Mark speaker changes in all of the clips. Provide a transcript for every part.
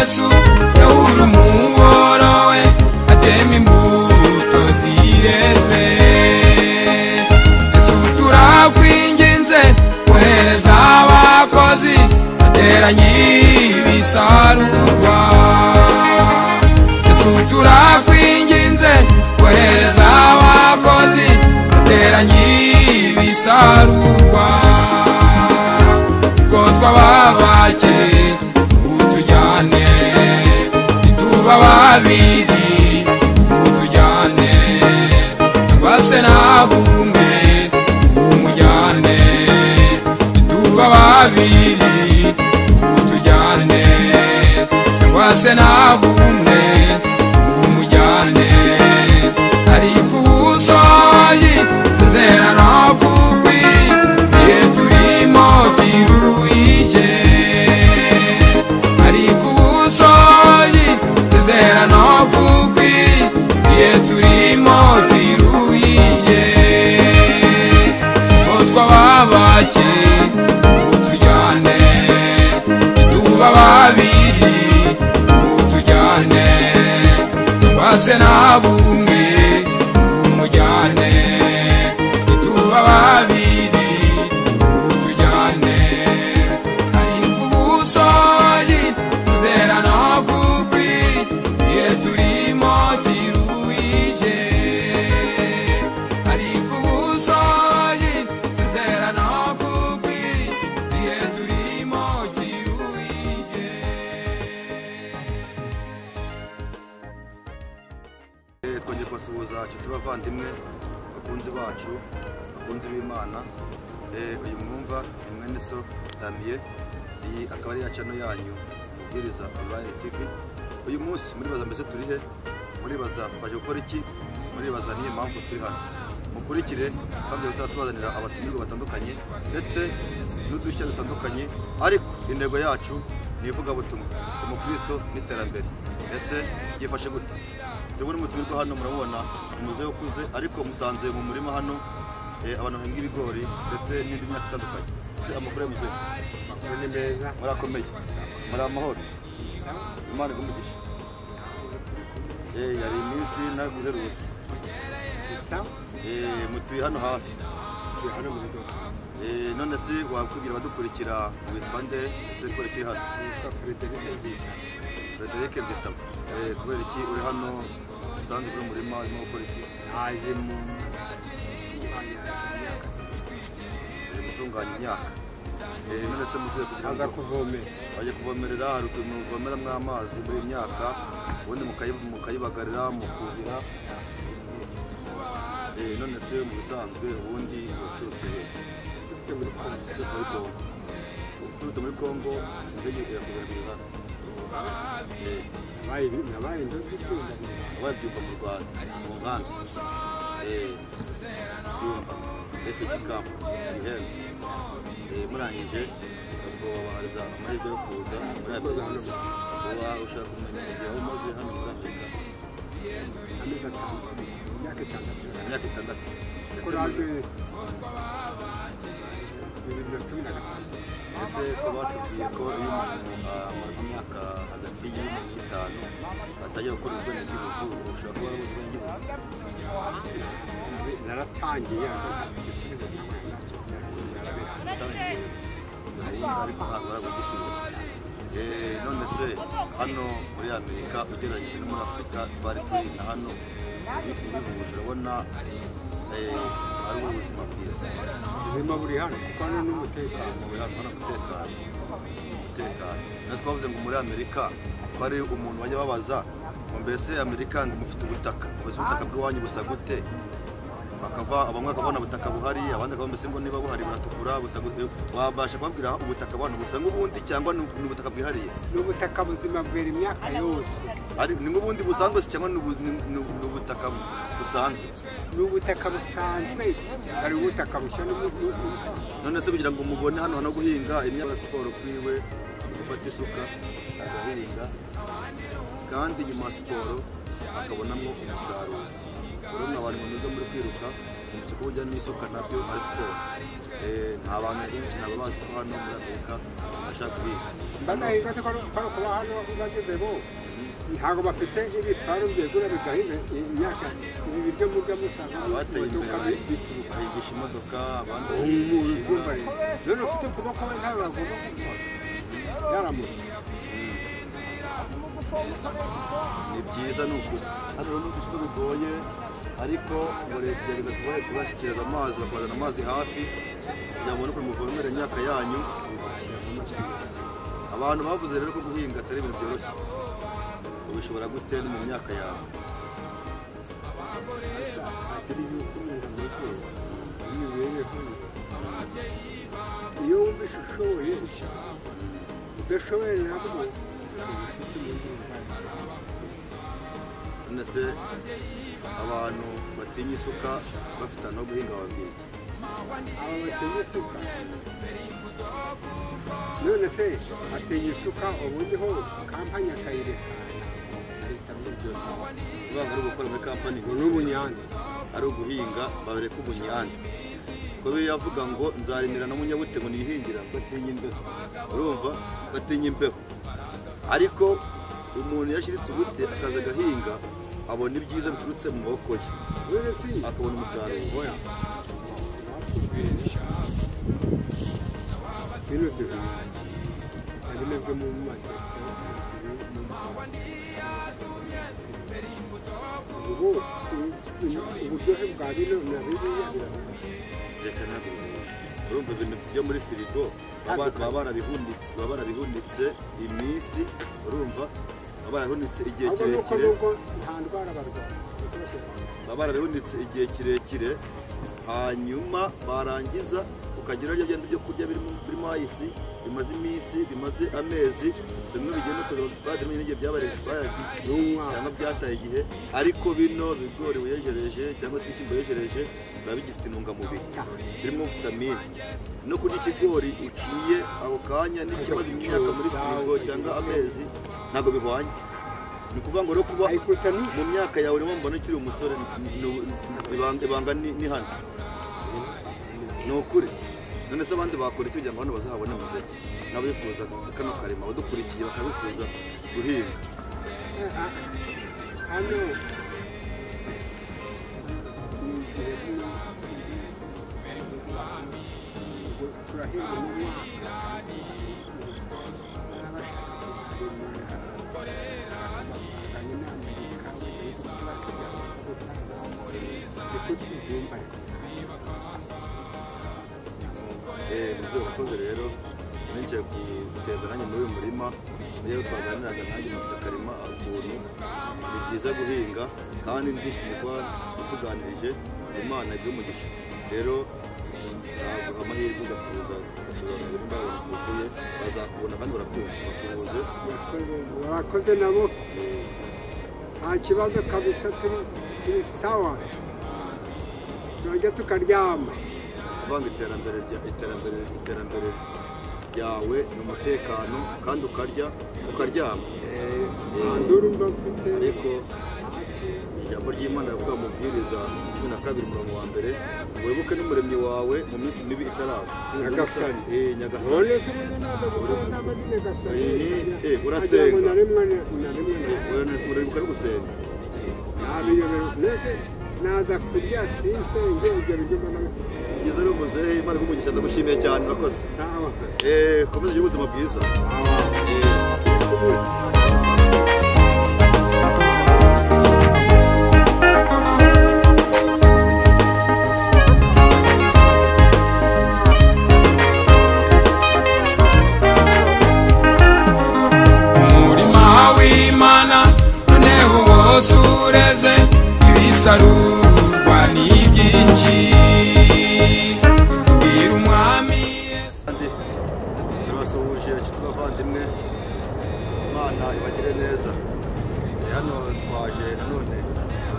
Speaker 1: Yesu yahura umuhoro we atema imbuto zireze. Yesu turakwinginze kohereza abakozi bateranye ibisarurwa. Yesu turakwinginze kohereza abakozi bateranye ibisarurwa. Ubwo twababake utujyane, nituba babiri utujyane, cyangwa se nabumwe umujyane, nituba babiri utujyane, cyangwa se nabumwe umujyane. Ariko ubusoyi sezerano kukwi igihe turimo kiruhije. Ariko ubusoyi sezerano kukwi igihe turimo kiruhije. Ngo twababake utujyane, nituba babiri utujyane, cyangwa se nabumwe umujyane, nituba babiri utujyane. Ariko ubusoyi sezerano kukwi igihe turimo kiruhije. Ariko ubusoyi sezerano kukwi igihe turimo kiruhije.
Speaker 2: Twongeye kubasuhuza inshuti bavandimwe, bakunzi bacu, bakunzi b'Imana. Uyu mwumva ni mwene so Damien, iyi akaba ari ya channel yanyu Umubwiriza Online TV. Uyu munsi muribaza mbese turi he? Muribaza twaje gukora iki? Muribaza niyo mpamvu turi hano. Mukurikire kandi tuzatubazanira abatumirwa batandukanye ndetse n'udushya dutandukanye, ariko intego yacu ni ivugabutumwa, umukristo n'iterambere. Ese yifashe gute? Tubona umutumirwa hano, murabona umuze ukuze, ariko musanze mu murima hano abantu bahinga ibigori ndetse n'indi myaka itandukanye. Ese amakuru ya muzehe?
Speaker 3: Amakuru ni meza.
Speaker 2: Murakomeye, muri amahoro, Imana iguhe umugisha. Yari iminsi ntaguherutse. Mutuye hano hafi?
Speaker 3: Turi hano mu rugo.
Speaker 2: None se wakubwira abadukurikira witwa nde? Ese kubera iki uri hano?
Speaker 3: Nitwa Frederic Nzitaba.
Speaker 2: Frederic Nzitaba. Kubera iki uri hano usanzwe uri mu murima urimo gukora iki?
Speaker 3: Naje mu gutunganya imyaka.
Speaker 2: Gutunganya imyaka. None se muzehe kugira
Speaker 3: ngo kuvomera,
Speaker 2: baje kuvomerera, hari ukuntu muvomeramo amazi muri iyi myaka, ubundi mukayibagarira, mukuhira. None se mu bisanzwe ubundi waturutse he?
Speaker 3: Naturutse muri Kongo.
Speaker 2: Uturutse muri Kongo, indege irakugaragariza hano.
Speaker 3: Nabaye indozi Byumba.
Speaker 2: Nabaye Byumba mu Rwanda, mu nkambi. Byumba, refugee camp, Gihembe. Murangije ubwo babahereza amahirwe yo kuza muri Amerika. Uba ushaka kumenya igihe umaze hano muri Amerika?
Speaker 3: Amezi atanu, imyaka itandatu.
Speaker 2: Imyaka itandatu.
Speaker 3: Ko naje 2015.
Speaker 2: Ese ko batubwiye ko iyo umuntu amaze imyaka hagati y'ine n'itanu atajya gukora ubwenegihugu, ushobora kuba warabuze ubwenegihugu?
Speaker 3: Naratangiye ariko igisubizo ntabwo
Speaker 2: naratangiye, ariko ntabwo baraguha igisubizo. None se hano muri Amerika ugereranyije no muri Afurika twari turi na hano ubihuje, urabona ari ubuzima bwiza?
Speaker 3: Ubuzima buri hano kuko hano ni umutekano.
Speaker 2: Buri hano umutekano. Umutekano. Nasi twavuze ngo muri Amerika ko ari umuntu bajya babaza ngo mbese Amerika ngo mufite ubutaka, mbese ubutaka bw'iwanyu busa gute? Bakava bamwe bakabona ubutaka buhari, abandi bakaba mbese ngo niba buhari buratukura busa gute? Wabasha kubabwira ubutaka bwanyu busa nk'ubundi cyangwa ni ubutaka bwihariye?
Speaker 3: Ni ubutaka buzima bwera imyaka yose.
Speaker 2: Ari ni nk'ubundi busanzwe se cyangwa ni ubutaka busanzwe?
Speaker 3: Ni ubutaka busanzwe, hari ubutaka bushya n'ubundi.
Speaker 2: None se kugira ngo mubone hano no guhinga imyaka siporo kwiwe, gufata isuka agahinga, kandi nyuma ya siporo akabonamo umusaruro. Urabona abantu bameze muri kwiruka Numvise ko burya n'isuka nabyo ari siporo. Nta bantu benshi ntabwo bazi ko hano muri Amerika bashaka guhinga.
Speaker 3: Banahinga se ko kuba hano bageze bo ntabwo bafite ibifaru byegura bigahinga imyaka, ibi biryo murya musanga
Speaker 2: Abateye
Speaker 3: imodoka
Speaker 2: imbere
Speaker 3: bituruka
Speaker 2: bahigisha imodoka, abandi
Speaker 3: urumva rero none ufite ukuboko we ntawe bagomba gukora yaramutse.
Speaker 2: Ni byiza ni ukuri. Hano rero nubwo ko bigoye ariko ngo leta igerageza kubashyikiriza amazi, bakabazana amazi hafi kugira ngo mubone ukuntu muvomera imyaka yanyu. Abantu bavuze rero ko guhinga atari ibintu byoroshye, ubishobora gute no mu myaka yawe?
Speaker 3: Atari yuko umuntu ameze imibereho, iyo wumvise ushoboye, udashoboye ntabwo uba ufite ubundi burwayi.
Speaker 2: None se abantu batinya isuka bafite ahantu ho guhinga bababwira iki?
Speaker 3: Aba batinya isuka, none se atinya isuka ubundi ho kampani akayireka ahita muri byose.
Speaker 2: Kuvuga ngo ari ugukora muri kampani
Speaker 3: ngo n'ubunyane
Speaker 2: ari uguhinga babereka ubunyane, ko biriya avuga ngo nzarimira n'umunyabute ngo nihingira ko atinya imbeho, urumva ko atinya imbeho, ariko umuntu yashiritse ubute akaza agahinga abona ibyiza biturutse mu maboko ye,
Speaker 3: none se
Speaker 2: akabona umusaruro.
Speaker 3: Oya, bino duhinga ari nabwo mu mateka. Ubu uburyohe bwa bino na biriya birahuye.
Speaker 2: Reka ntabwo bihuje. Urumva ibintu byo muri firigo baba barabihunitse iminsi, urumva baba barabihunitse igihe
Speaker 3: ahubwo nuko
Speaker 2: kirekire,
Speaker 3: nubwo nta ndwara barwara,
Speaker 2: baba barabihunitse igihe kirekire, hanyuma barangiza ukagira urya byenda ibyo kurya birimo ayisi bimaze iminsi, bimaze amezi, bimwe bigenda kuza expired, bimwe n'igihe byabaye expired
Speaker 3: n'umwaka
Speaker 2: cyangwa byataye igihe, ariko bino bigori wiyejereje cyangwa se ibishyimbo wiyejereje biba bigifite intungamubiri birimo vitamine. No kurya ikigori uciye ako kanya n'ikimaze imyaka muri firigo cyangwa amezi ntabwo bihwanye. Ni ukuvuga ngo rero kuba
Speaker 3: ayikuta ni
Speaker 2: mu myaka yawe urimo mbona ukiri umusore, ibanga ni hano, ni ukuri. None se abandi bakora iki kugira ngo hano bazahabone muziki? N'abifuza kano karima, abadukurikiye bakabifuza guhinga.
Speaker 3: Hano ni igihe turahinga mu mwaka, n'abashaka kuzarimira amafaranga y'Amerika bakajya gutanga, niko tubyumva ariko.
Speaker 2: Muze urakoze rero, nicaye gutembera nanjye muri uyu murima, rero twaganiraga nanjye mufite akarima ukuntu ni byiza guhinga, kandi ndishimye kuba utuganirije. Imana iguhe umugisha. Rero naguha amahirwe ugasuhuza abantu bakuye, bazakubona kandi barakumva, basuhuze.
Speaker 3: Barakoze nabo, nta kibazo kabisa, turi sawa, turajya tukaryama.
Speaker 2: Kuvanga iterambere ryawe ni umutekano, kandi ukarya ukaryama.
Speaker 3: Nta nduru mba mfite.
Speaker 2: Ariko ijambo ry'Imana rivuga mu Mubwiriza 12 umurongo wa mbere, wibuke n'umuremyi wawe mu minsi mibi itaraza.
Speaker 3: Nyagasani.
Speaker 2: Nyagasani.
Speaker 3: None se ubundi naza gukora ntabwo ari Nyagasani.
Speaker 2: Urasenga.
Speaker 3: Na rimwe na rimwe.
Speaker 2: Uribuka no gusenga.
Speaker 3: Nabiyobera. Mbese naza kurya sinsenge ibyo biryo mbona.
Speaker 2: Byiza rero muzehe, Imana iguhe umugisha, ndagushimiye cyane, urakoze. Komeza ugire ubuzima bwiza.
Speaker 1: Umurima w'Imana noneho wose ureze, ibisarurwa ni byinshi. Bwira umwami Yesu.
Speaker 2: Turabasuhuje inshuti bavandimwe, Imana ibagire neza. Hano twaje nanone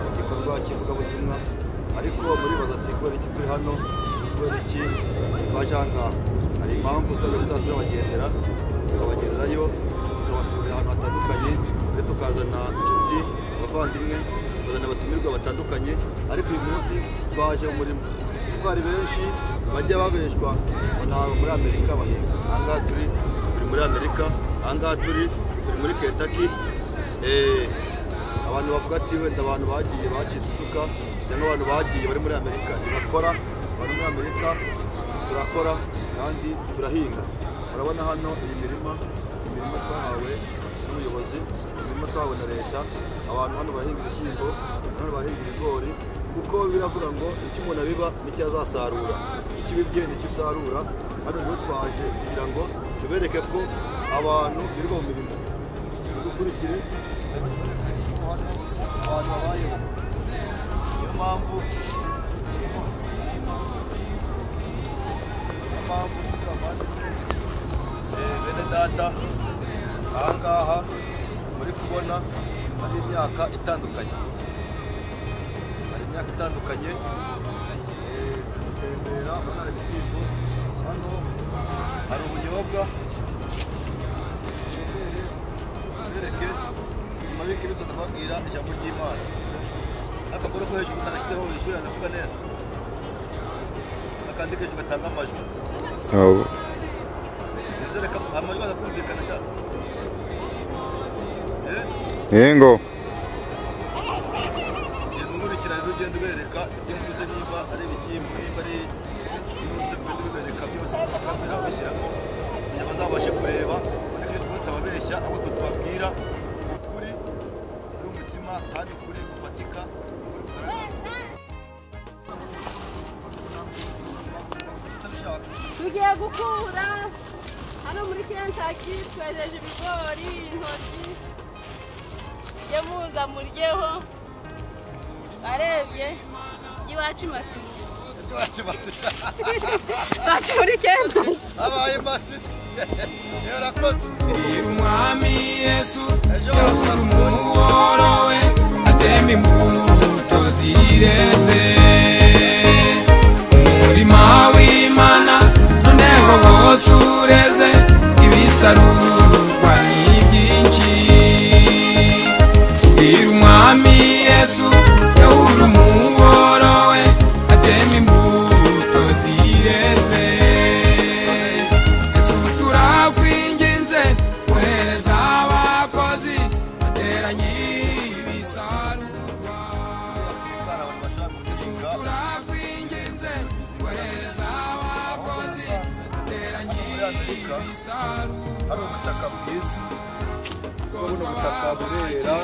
Speaker 2: mu gikorwa cy'ivugabutumwa, ariko muribaza ati kubera iki turi hano, kubera iki twaje aha ngaha? Hari impamvu twajya turabagendera, tukabagenderayo, tukabasurira ahantu hatandukanye, ndetse tukazana inshuti, abavandimwe, tukazana abatumirwa batandukanye. Ariko uyu munsi Twaje mu murima kuko hari benshi bajya babeshwa ngo ntabwo muri Amerika bahinga. Ahangaha turi muri Amerika, ahangaha turi muri Kentucky. Abantu bavuga ati wenda abantu bagiye bacitse isuka cyangwa abantu bagiye bari muri Amerika ntibakora. Bari muri Amerika turakora kandi turahinga. Murabona hano iyi mirima, imirima twahawe n'ubuyobozi, imirima twahawe na leta. Abantu hano bahinga ibishyimbo, hano bahinga ibigori, kuko biravuga ngo icyo umuntu abiba nicyo azasarura, icyo ubibye nicyo usarura. Hano rero twaje kugira ngo tubereke ko abantu birirwa mu mirimo. Dukurikire abantu babayeho. Niyo mpamvu bene data, ahangaha muri kubona hari imyaka itandukanye, hari imyaka itandukanye. Gutembera hari ibishyimbo, hano hari ubunyobwa. Bereke nyuma y'ibyo tubabwira ijambo ry'Imana. Akaboro ko hejuru utagashyizeho ijwi riravuga neza, akandi hejuru gatanga amajwi. Nizere ko amajwi azakumvikana sha.
Speaker 1: Yego.
Speaker 2: Nkurikira rero ugenda ubereka ibyo mvuze, niba ari ibishyimbo, niba ari ibyo ubereka byose kamera ubishyiramo kugira bazabashe kureba. Ariko tutababeshya, ahubwo tubabwira ukuri kuri umutima kandi ukuri gufatika, ukuri kugaragara.
Speaker 4: Tugiye gukura hano muri Kentucky, twejeje ibigori, intoryi, mujye muza muryeho. Barebye iwacu Masisi,
Speaker 2: iwacu Masisi,
Speaker 4: iwacu muri Kentucky
Speaker 2: abaye Masisi. Yarakoze
Speaker 1: Umwami Yesu yahura umuhoro we atema imbuto zireze. Umurima w'Imana noneho wose ureze, ibisarurwa ni byinshi. Ubwira Umwami Yesu yahura umuhoro we atema imbuto zireze. Yesu turakwinginze ohereza abakozi bateranye ibisarurwa. Yesu turakwinginze ohereza abakozi bateranye ibisarurwa.
Speaker 2: Hari ubutaka bwiza, buno butaka burera.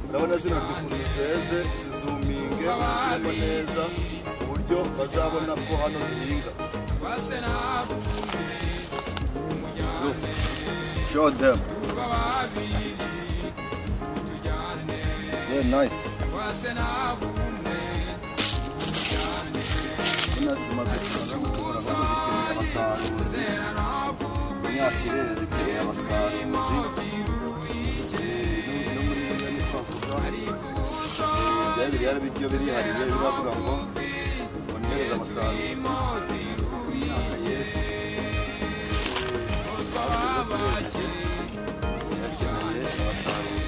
Speaker 2: Urabona zino ukuntu zeze, zizuminge zirimo neza ku buryo bazabona ko hano duhinga. Show them. Very nice. Zimaze gukura, zikeneye abasaruzi. Imyaka ireze zikeneye abasaruzi. No muri biriya ntitwavuga bya biriya byo birihariye, biravuga ngo bongereze abasaruzi kuko imyaka yeze irakeneye abasaruzi.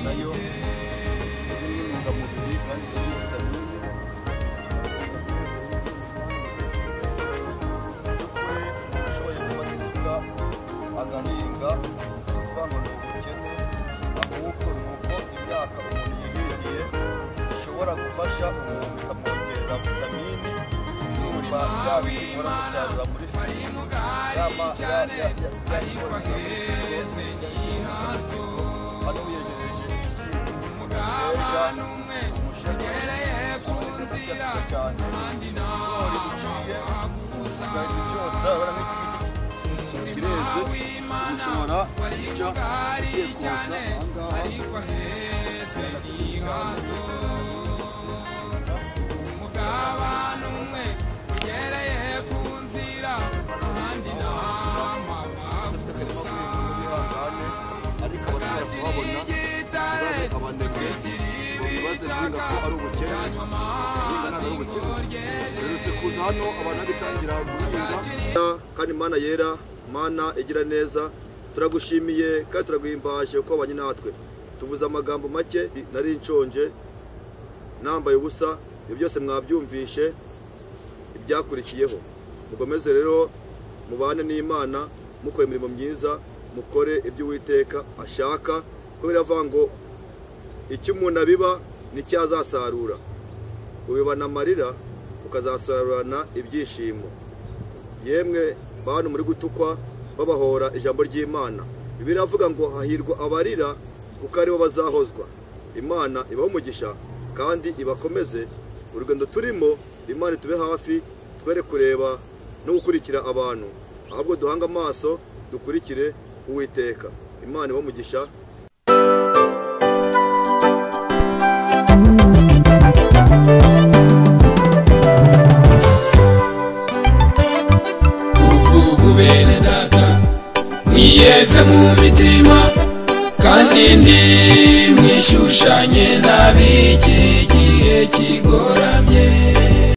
Speaker 2: Nayo intungamubiri kandi vitamine. Ashoboye gufata isuka agahinga, si ukuvuga ngo ni ubukene, ahubwo ni uko imyaka umuntu yihingiye ishobora gufasha umuntu ikamwongerera vitamini isumba bya bindi uhora musarura muri firigo. Hano wiyegereje ibishyimbo, umusheke, cyane ibigori biciye ugahita ucyotsa. Urabona nk'iki ngiki kireze, ushobora guca ugiye kotsa ahangaha. Guhinga ko ari ubukene, guhinga ntabwo ari ubukene. Duherutse kuza hano abantu bagitangira guhinga. Kandi Mana yera, Mana igira neza, turagushimiye kandi turaguhimbaje kuko wabanye natwe. Tuvuze amagambo make, nari nshonje, nambaye ubusa, ibyo byose mwabyumvishe ibyakurikiyeho. Mukomeze rero mubane n'Imana, mukore imirimo myiza, mukore ibyo Uwiteka ashaka, kuko biravuga ngo icyo umuntu abiba nicyo azasarura. Ubibana amarira ukazasarurana ibyishimo. Yemwe bantu muri gutukwa babahora ijambo ry'Imana, Bibiliya iravuga ngo hahirwa abarira kuko aribo bazahozwa. Imana ibahe umugisha kandi ibakomeze. Urugendo turimo, Imana itube hafi, twere kureba no gukurikira abantu, ahubwo duhange amaso dukurikire Uwiteka. Imana ibahe umugisha.
Speaker 1: Kuvuga bene data mwiyeze mu mitima, kandi ntimwishushanye n'ab'iki gihe kigoranye.